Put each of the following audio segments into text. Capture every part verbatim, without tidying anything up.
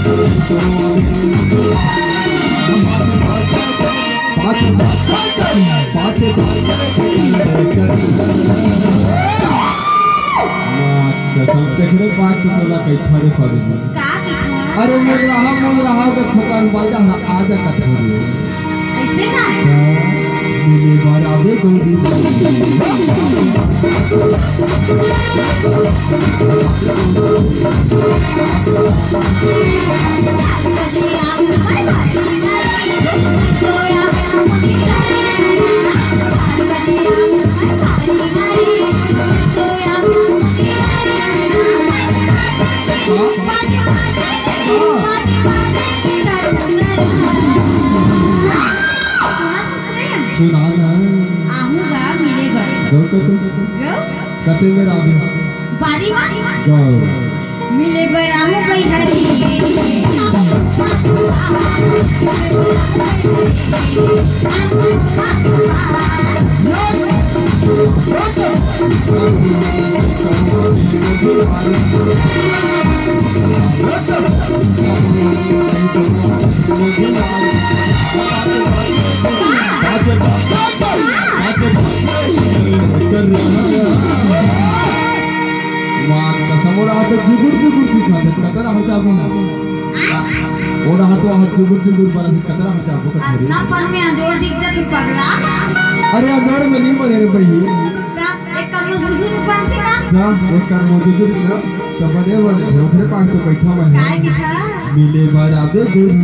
पाँच, पाँच, पाँच, पाँच। माँ कसम, देख रे, बात तो तोला कइठा रे पगली। का कइठा? अरे, मोर रहा, मोर रहा, अगर थकान बाजा हरा, आजा कठोरी। अइसे का? हाँ, मिले बर आबे गौरी। सुना ना। आहूँ गा मिले बर। गौ का तू? गौ? कते में राधे? बारी मा? गौ। मिले बर आहूँ बइहारी। माँ कसम, ओला तो जुगुर जुगुर दिखाते, कतरा हो जाबो ना। ओला तो आज जुगुर जुगुर बरत, कतरा हो जाबो, कतरा। अतना पन में अंजोर दिख जाथे पगला। अरे अंजोर में नहीं बने रे बहिनी। एक कमो जुगुर बनथे का? ना, एक कमो जुगुर ना, त बने बने, ओकरे पास तो बैठा मैं। काय दिखा? मिले बर आबे गुरु।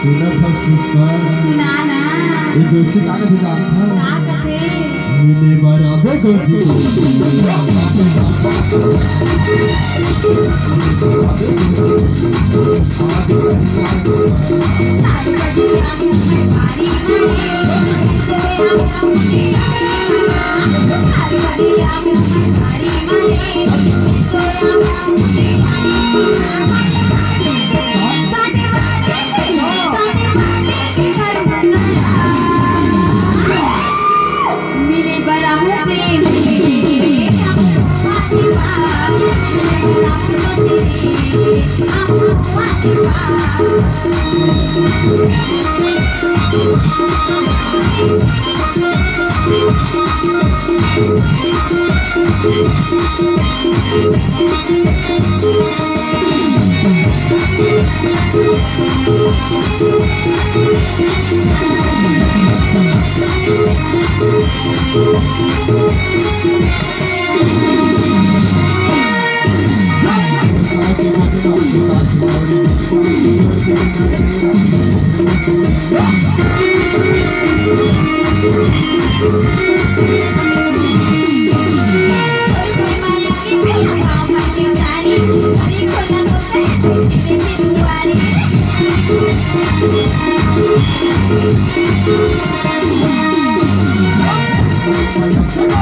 सुनत हस पुष्पा? सुना ना। ये जोशी का कथे जानत हस? का कथे? मिले बर आबे गोरी। मिले बर आहूँ प्रेम।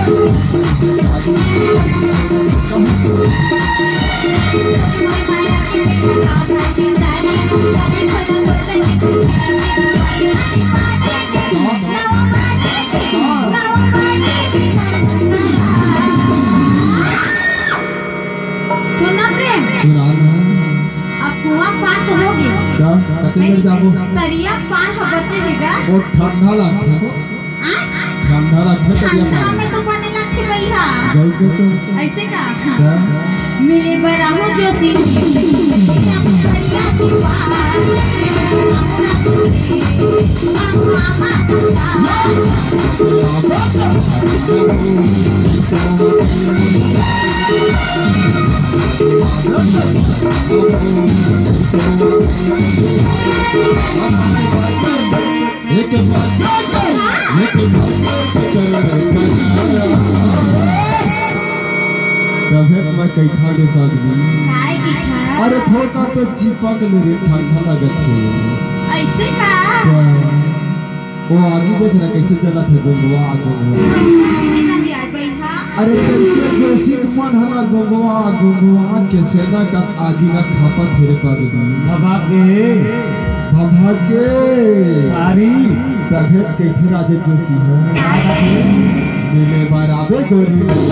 सुनना प्रेम। सुना ना। अब कुआं पार तो हो गया। का? कते बेर जाबो? तरिया पार ह बचे हे गा। ओ ठंडा लागथे। आ? ठंडा लागथे तरिया ठंडा पार। में तो बने लागथे भैया। जैसे तो। ऐसे का? का? मिले बर आहूं जोशी। तभे मैं कहिथंव रे पगली। काय कहिथस? अरे थोका तो चिपक ले रे, ठंडा लगत हे। ऐसे का? का? ओ आगी देख ना, कैसे जलत हे, गोंगवा, गोंगवा। कैसे जलत हे यार, बइहा? अरे, कैसे जोशी के मन हला, गोंगवा, गोंगवा, कैसे ना का आगी ना खापत हे रे पगली। भभा के। भभा के। तारी। तभे कहिथे राजेश जोशी ह। मिले बर आबे गोरी।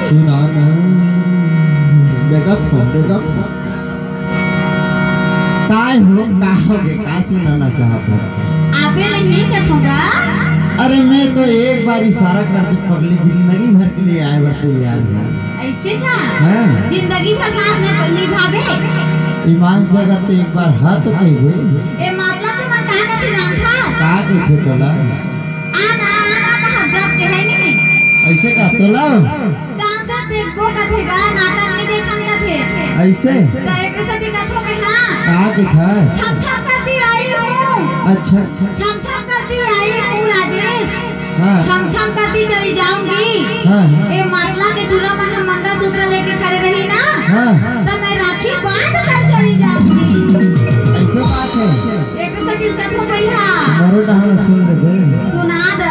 सुना ना। देखत हो, देखत हो। काय हो, का होगे, का सुनाना चाहत हो? आबे नहीं कथों गा। अरे मैं तो एक बार इशारा कर दूं, पगली जिंदगी भर के लिए आए बर तैयार हूँ। ऐसे का? हाँ। जिंदगी भर साथ में निभाबे? ईमान से अगर तैं एक बार हाँ तो कह दे। ए मतलब तुमन का कथे जानथस? का कथे तोला? आ ना, आ ना, कहा जब के है नहीं। ऐसे का? तोला? Dancer देखबो कथे गा, नाटक नहीं देखन कथे। ऐसे? तो एक सेती कथों मैं हाँ। का कथे? छम छम करती आई हूँ। अच्छा। छम छम करती आई हूँ राजेश। हाँ। छम छम करती चली जाऊंगी। हाँ। ए मतला के टूरा मन ह मंगलसूत्र लेके खड़े रही ना। हाँ। तो मैं राखी बांध कर चली जाऊंगी। ऐसे बात है। एक सेती कथों भैया। मारो डहान सुन ले बे। सुना दे।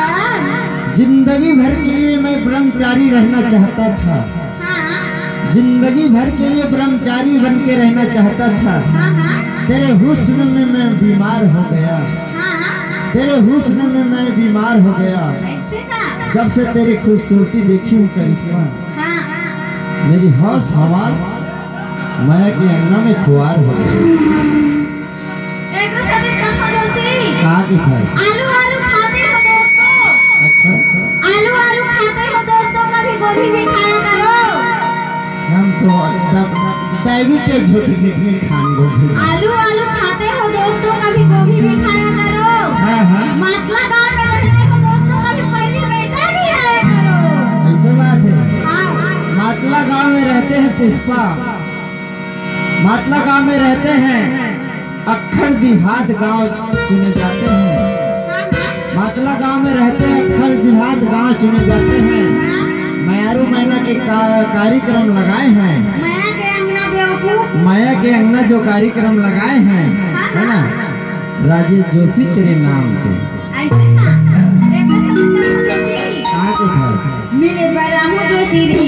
जिंदगी भर के लिए मैं ब्रह्मचारी रहना चाहता था। हाँ। जिंदगी भर के लिए ब्रह्मचारी बन के रहना चाहता था। हाँ, हाँ। तेरे हुस्न में मैं बीमार हो गया। हाँ, हाँ। तेरे हुस्न में मैं बीमार हो गया। ऐसे का? जब से तेरी खूबसूरती देखी हूँ करिश्मा, हाँ। मेरी होश हवास मया के अंगना में खुआर हो गई। एक दूसरे दिन कथों जोशी। का कथे? आलू आलू खाते हो दोस्तों। अच्छा। आलू आलू खाते हो दोस्तों, कभी गोभी भी खाया करो। हम तो दा-, diabetes होती देखने खान गोभी। आलू आलू खाते हो दोस्तों, कभी गोभी भी खाया करो। हाँ, हाँ। मतला गांव में रहते हो दोस्तों, कभी पहली बेटा भी आया करो। ऐसे बात है। हाँ। मतला गांव में रहते हैं पुष्पा। मतला गांव में रहते हैं, अक्खड़ देहात गांव चुने जाते हैं। मतला गांव में रहते हैं, अक्खड़ देहात गांव चुने जाते हैं। मयारू मैना के का-, कार्यक्रम लगाए हैं। मया के अंगना बेवकूफ। मया के अंगना जो कार्यक्रम लगाए हैं, है ना, राजेश जोशी तेरे नाम पे। ऐसे ना, एक ऐसे बता दो, का के था? मेरे बरामू जोशी रे।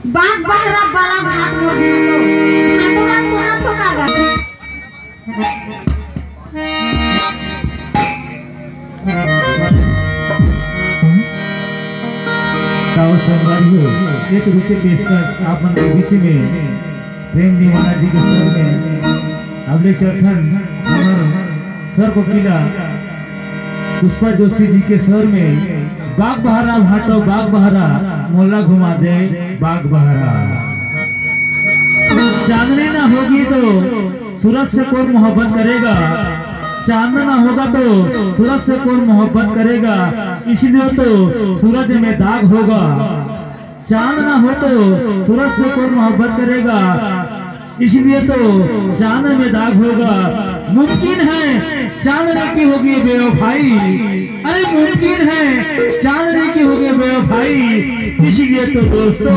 बाग बहरा बालाघाट मोर भाटो, भाटो ला सुनत हो का गा? ताऊ संगवारी हो, एक रुपये पेशकश आप मन के बीच में प्रेम दीवाना जी के स्वर में अगले चौथन हमर स्वर कोकिला पुष्पा जोशी जी के स्वर में बाग बहरा भाटो बाग बहरा, मोला घुमा दे बाग बहरा। चांदनी ना होगी तो सूरज से कौन मोहब्बत करेगा? चांद ना होगा तो सूरज से कौन मोहब्बत करेगा? इसलिए तो सूरज में दाग होगा। चांद ना हो तो सूरज से कौन मोहब्बत करेगा? इसलिए तो चांद में दाग होगा। मुमकिन है चांदनी की होगी बेवफाई। अरे मुमकिन है चांदनी की होगी बेवफाई। इसलिए तो दोस्तों,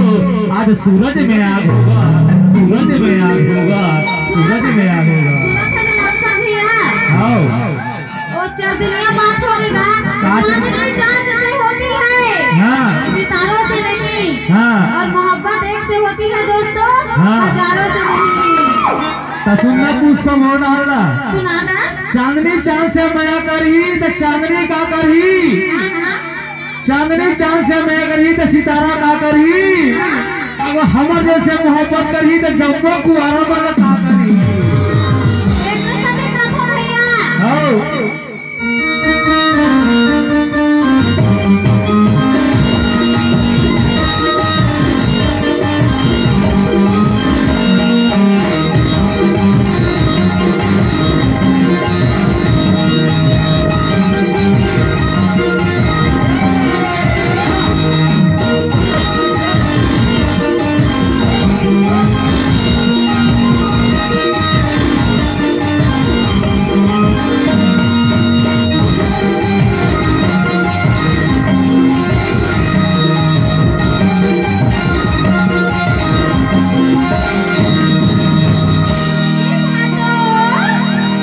आज सूरज में आग होगा, सूरज में आग होगा, सूरज में आग होगा। सुना था ना लाल साहब भैया? आओ। वो चरदुनिया बात हो गई बा। का चर- चांदनी चांद से होती है, हाँ। सितारों से नहीं। हाँ। और मोहब्बत एक से होती है दोस्तों, हाँ। हजारों से नहीं। त सुनना पुष्पा मोर डालना। सुनाना। चांदनी चांद से मया करही त चांदनी का करही? हाँ, हाँ। चांदनी चांद से मया करही त सितारा का करही? अगर हमर जैसे मोहब्बत करही त जम्मो कुआरा मन का करही? एक तो सभी प्रभु भैया। हौ।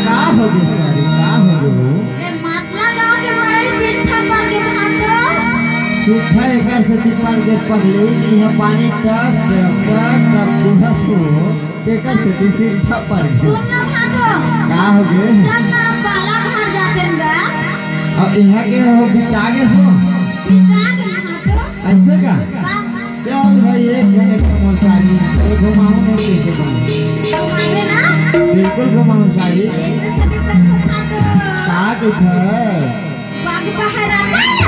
का हो गे सारी, का हो गे हो? ए, मतला गाँव के मड़ई सिट्ठा पर के भाटो। सिट्ठा एकर सेती पर के पगली जी, इहाँ पानी टप, टप, टप, टप गिरत हो, तेकर सेती सिट्ठा पर गे। सुन ना भाटो। का हो गे? चल ना, बालाघाट जाते हैं बा। अब इहाँ के हो बिटा गे हो। बिटा गे भाटो। ऐसे का? का? चल भाई, एक घंटे का मोर सारी, तो घुमाऊं नहीं कैसे घुमाऊं? घुमावे ना? बिल्कुल घुमाऊं सारी। एक घंटे का भाटो। का कइथस? बाग बहरा का?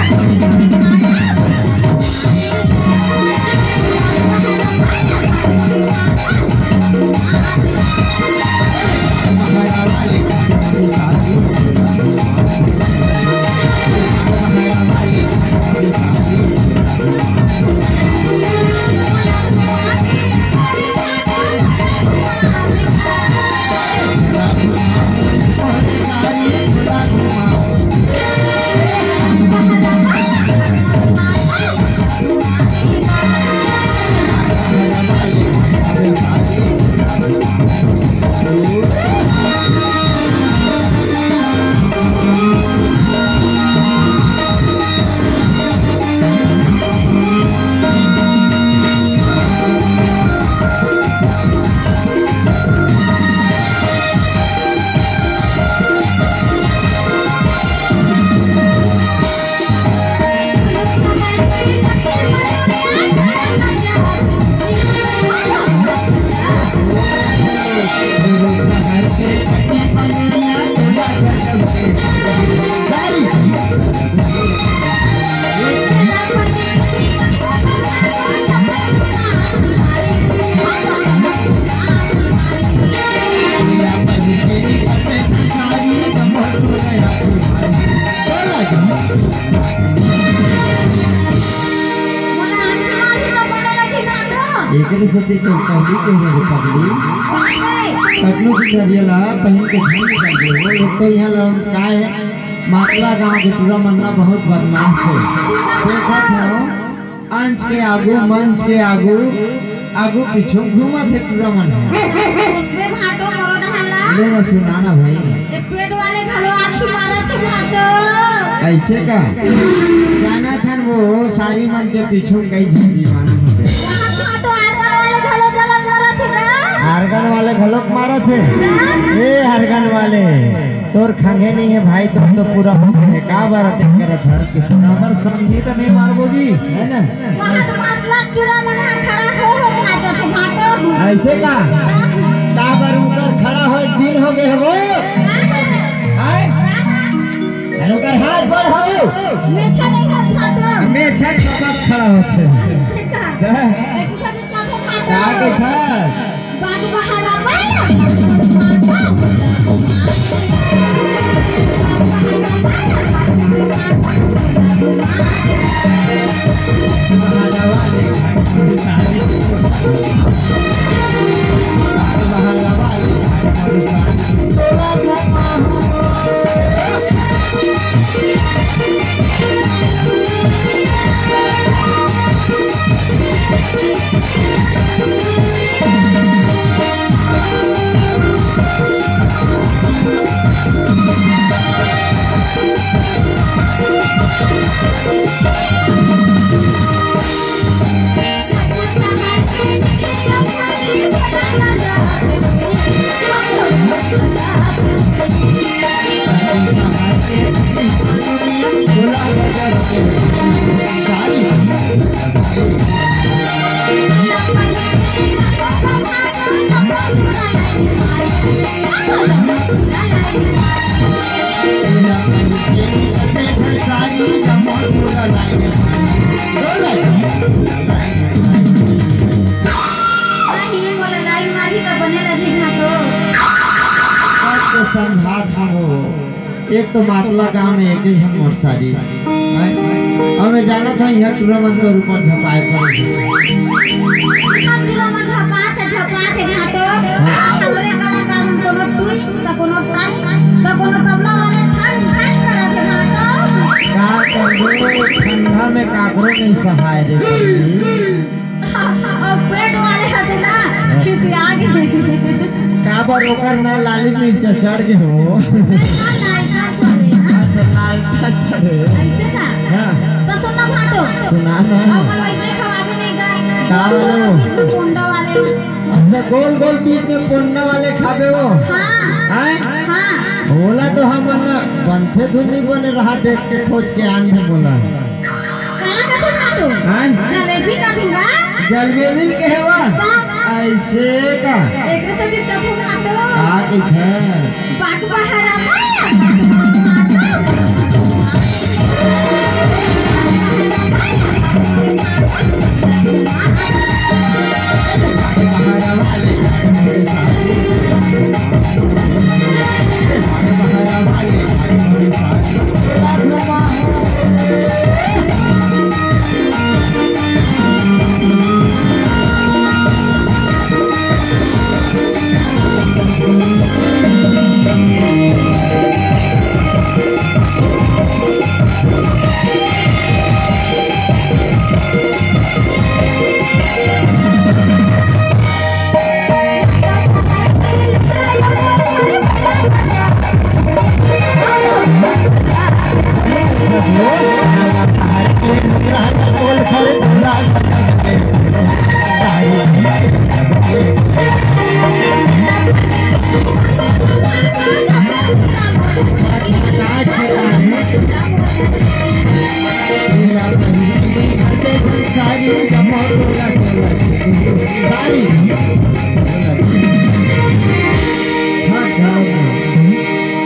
तेरे से तो पगली के हो रे पगली। कटनू की नरिया ला पहिन के झंड कर दे। वो एक तो यहाँ लौंड का है, मातला गांव के टूरा मन ना बहुत बदमाश है। देखत हो, अंच के आगू, मंच के आगू, आगू पीछू घूमत हे टूरा मन। सुनबे भाटो मोरो डहर ला। ले ना, सुना ना भाई। ये पेट वाले घलो आँखी मारत हे भाटो। ऐसे का? जाना थन वो सारी मन के पीछू कई झन दीवाना हो गए। वहाँ भाटो आर्गन वाले घलो जलन मारत हे का? आर्गन वाले घलोक मारत हे। हाँ। ए आर्गन वाले, तोर खंगे नहीं है भाई, तोर तो पूरा हो गए। का बात करत हस? अगर समझी तो नहीं मारबो जी। है ना? वहाँ तो मतलब टूरा मन ह खड़ा हो हो के नाचत हे भाटो। ऐसे का? का बर उनकर खड़ा हो दिन हो गए हो वो? हाय? अरे उनकर हाथ बढ़ाओ। मेछा नहीं हाथ भाटो। मेछा कब खड़ा होते हैं? ऐसे का? हाँ। एक दूसरे के साथ भाटो। का के था? बाग बहारा वाला। नहीं, मोला लाई मारी त बने लगही ना तो। बात तो समझात हूँ। एक तो मातला गांव में एक ही झन मोर सारी। हैं? अब मैं जानत हूँ, यहाँ टूरा मन तोर ऊपर झपाए पड़े। हम टूरा मन झपात हे, झपात हे भाटो। हाँ। हमरे कलाकार मन कोनो टुई, त कोनो ताई, त कोनो तबला वाले ठन, ठन करत हे भाटो। का करबो, ठंडा में काकरो नहीं सहाय रे बहिनी। अब पेट वाले हते ना, हाँ। खिसिया गे। काबर ओकर ना लाली मिर्चा चढ़ गे हो? नहीं, ना, ना, ऐसा थोड़ी ना। अच्छा, लाल टच चढ़े। ऐसे ना? हाँ। तो सुन ना भाटो। सुना ना। अब अपन वैसे खवा दे नहीं का? का बोलो? पोंडा वाले। अच्छा, गोल गोल बीच में पोंडा वाले खाबे वो? हाँ। हैं? हाँ। बोला तो हम ना बनथे धुन नहीं बने रहा देख के खोज के आन दे बोला। काला कथू खाटू? हाँ? जलेबी कथू ना? जलेबी के हवा? बाप। ऐसे का? एकरे से भी कथू खाटू? का कथे? बाग बहरा माया। हाँ, का हो गया?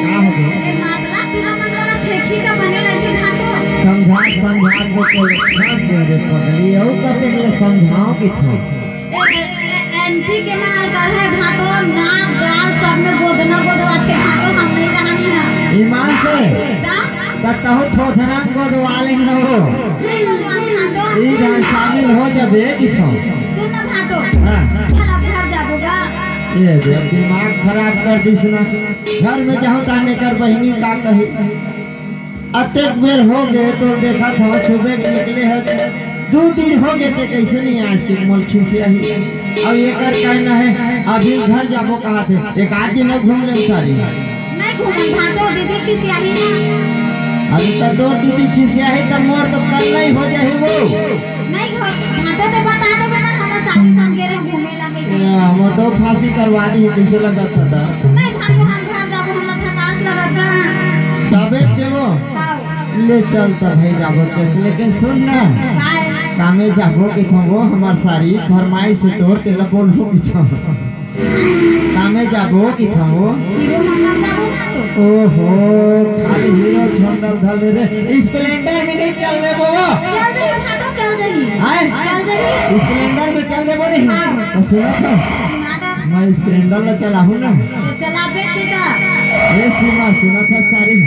का हो गया? ए, मातला टूरा मन वाला छेखी का बने लगे भाटो। समझा, समझा दो तो, समझा दो रे पगली, अउ कते के समझाओ कि था? ए, ए, ए, एमपी के माल का है भाटो, नाक, गाल सब में गोदना गोदवाथे भाटो, हम नहीं रहनी है। ईमान से? का? त कहूँ थोथना गोदवा लेना हो। नहीं गोदवाथे भाटो। ई जान शामिल हो जबे कि था? सुन ना भाटो। चल, अब घर जाबो गा। ये दे, दिमाग खराब कर दिस ना। घर में जाहूं ताने कर बहिनी का कही। अतेक बेर हो गे तो देखत हव, सुबह के निकले हे, दू दिन हो गे ते कइसे नइ आइस? मोला खिसियाही। अउ एकर कहना हे, अभी घर जाबो कहाथे, एक आध दिन अउ घूम ले सारी। नइ घूमन भाटो, दीदी खिसियाही ना। अरे त तोर दीदी खिसियाही त मोर तो कल नइ हो जाही वो। नइ हो, भाटो ते बता देबे ना, हमर सारी संग गे रहे घूमे ला कहिके। ए, हमर तो फांसी करवा दिही, कइसे लगत हे त? नइ भाटो, हम घर जाबो, हमर थकास लगत ना। तबे जेबो? हाँ। ले चल त भाई, जाबो ते, लेकिन सुन ना। काय? कामे जाबो कहिथंव वो, हमर सारी फरमाइश हे तोर, तेला बोलबो कहिथंव। कामे जाबो कहिथंव वो। हीरो होंडा में जाबो ना तो। ओहो, खाली हीरो होंडा धर ले रे। स्प्लेंडर में नइ चल देबो वो। चल जही भाटो, चल जही। आय? चल जही। स्प्लेंडर में चल देबो नहीं। हाँ। त सुनत हव। सुना दे। मैं स्प्लेंडर ला चलाहूं ना। तो चलाबे चिता। ए सीमा, सुनत हस सारी,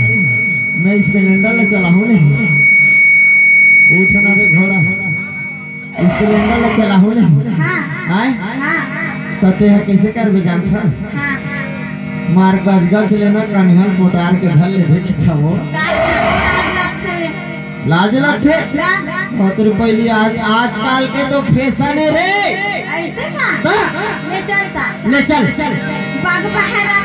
मैं स्प्लेंडर ला चलाहूं नहीं। उठ ना रे घोड़ा, स्प्लेंडर ला चलाहूं नहीं। हाँ। आय? हाँ। त तेहा कइसे करबे जानथस? हाँ। मार गजगज ले ना कनिहा ल पोटार के धर लेबे कहिथंव वो। काय लाज लगथे? लाज लगथे? लाज। बाप रे, पहिली आज, आजकल के तो फैशन हे रे। अइसे का? त? ले चल त। ले चल। बाग बहरा।